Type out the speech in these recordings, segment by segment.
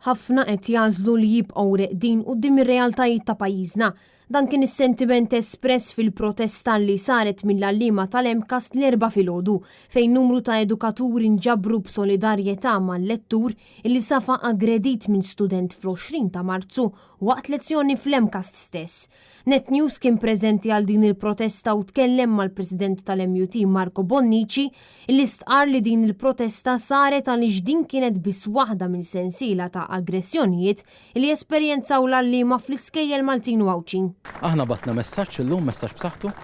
Ħafna qed jagħżlu li jibqgħu reqdin quddiem ir-realtajiet ta' pajjiżna. Dan kien is-sentiment espress fil-protesta li saret mill-għalliema tal-MCAST l-Erbgħa filgħodu, fejn numru ta' edukaturi nġabru b'solidarjetà mal-lettur illi safa aggredit minn student fl-20 ta' Marzu waqt lezzjoni fl-MCAST stess. Net News kien preżenti għal din il-protesta u tkellem mal-President tal-MUT Marco Bonnici li stqarr li din il-protesta saret għaliex din kienet biss waħda minn sensiela ta' aggressjonijiet li esperjenzaw l-għalliema fl-iskejjel Maltin u Għawdxin. Aħna bgħatna messaġġ illum, messaġġ b'saħħtu,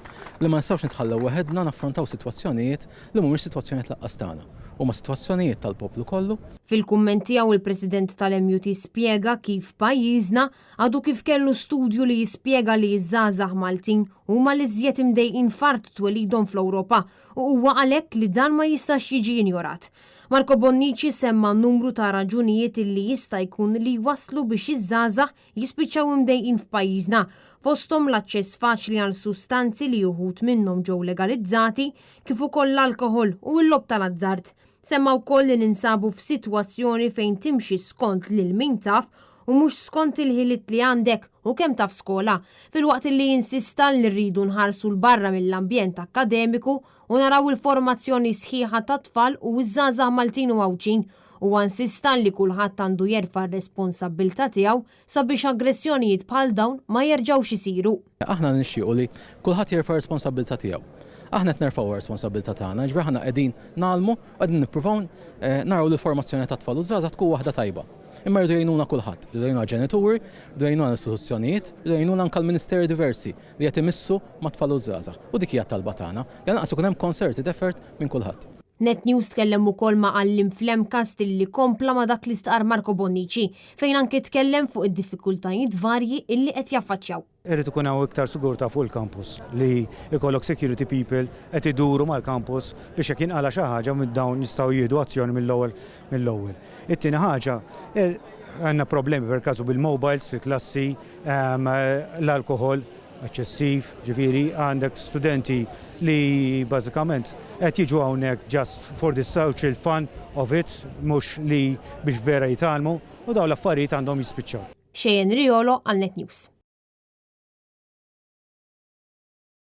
li ma nistgħux nitħallew waħedna naffrontaw sitwazzjonijiet li mhumiex sitwazzjonijiet lanqas tagħna. Huma sitwazzjonijiet tal-poplu kollu. Fil-kumment tiegħu il-President tal-MUT spjega kif pajjiżna Għadu kif kellu studju li jispjega li ż-żgħażagħ Maltin huma l-iżjed imdejqin f'art twelidhom fl-Ewropa u huwa għalhekk li dan ma jistax jiġi injorat. Marco Bonnici semma numru ta' raġunijiet illi jista' jkun li jwasslu biex iż-żgħażagħ jispiċċaw imdejqin f'pajjiżna, fosthom l-aċċess faċli għal sustanzi li uħud minnhom ġew legalizzati, kif ukoll l-alkoħol u l-logħob tal-azzard. Semma wkoll li ninsabu f'sitwazzjoni fejn timxi skont lil min taf u mhux skont il-ħiliet li għandek u kemm taf skola, filwaqt li insista li rridu nħarsu 'l barra mill-ambjent akkademiku u naraw il-formazzjoni sħiħa tat-tfal u ż-żgħażagħ Maltin u Għawdxin. Huwa insista li kulħadd għandu jerfa' r-responsabbiltà tiegħu sabiex aggressjonijiet bħal dawn ma jerġgħux isiru. Aħna nixtiequ li kulħadd jerfa' r-responsabbiltà tiegħu. Aħna qed nerfgħu r-responsabbiltà tagħna, jiġifieri aħna qegħdin ngħallmu u qegħdin nippruvaw naraw li l-formazzjoni tat-tfal u ż-żgħażagħ tkun waħda tajba. Imma jridu jgħinuna kulħadd, jridu jgħinuna l-ġenituri, jridu jgħinuna l-istituzzjonijiet, jridu jgħinuna anke l-ministeri diversi li qed imissu mat-tfal u ż-żgħażagħ. U dik hija t-talba tagħna, li lanqas ikun hemm concerted effort minn kulħadd. Net News tkellem ukoll ma' għalliem fl-MCAST illi kompla ma' dak li stqarr Marco Bonnici, fejn anki tkellem fuq id-diffikultajiet varji illi qed jaffaċċjaw. Irid ikun hawn iktar sigurtà fuq il-campus, li jkollok security people qed iduru mal-campus biex jekk jinqala' xi ħaġa dawn jistgħu jieħdu azzjoni mill-ewwel mill-ewwel. It-tieni ħaġa, għandna problemi per każu bil-mobiles fil-klassi, l-alkoħol eċċessiv, ġifieri għandek studenti li bażikament qed jiġu hawnhekk just for the social fun of it, mhux li biex vera jitgħallmu u dawn l-affarijiet għandhom jispiċċaw. Cheyenne Riolo għal Net News.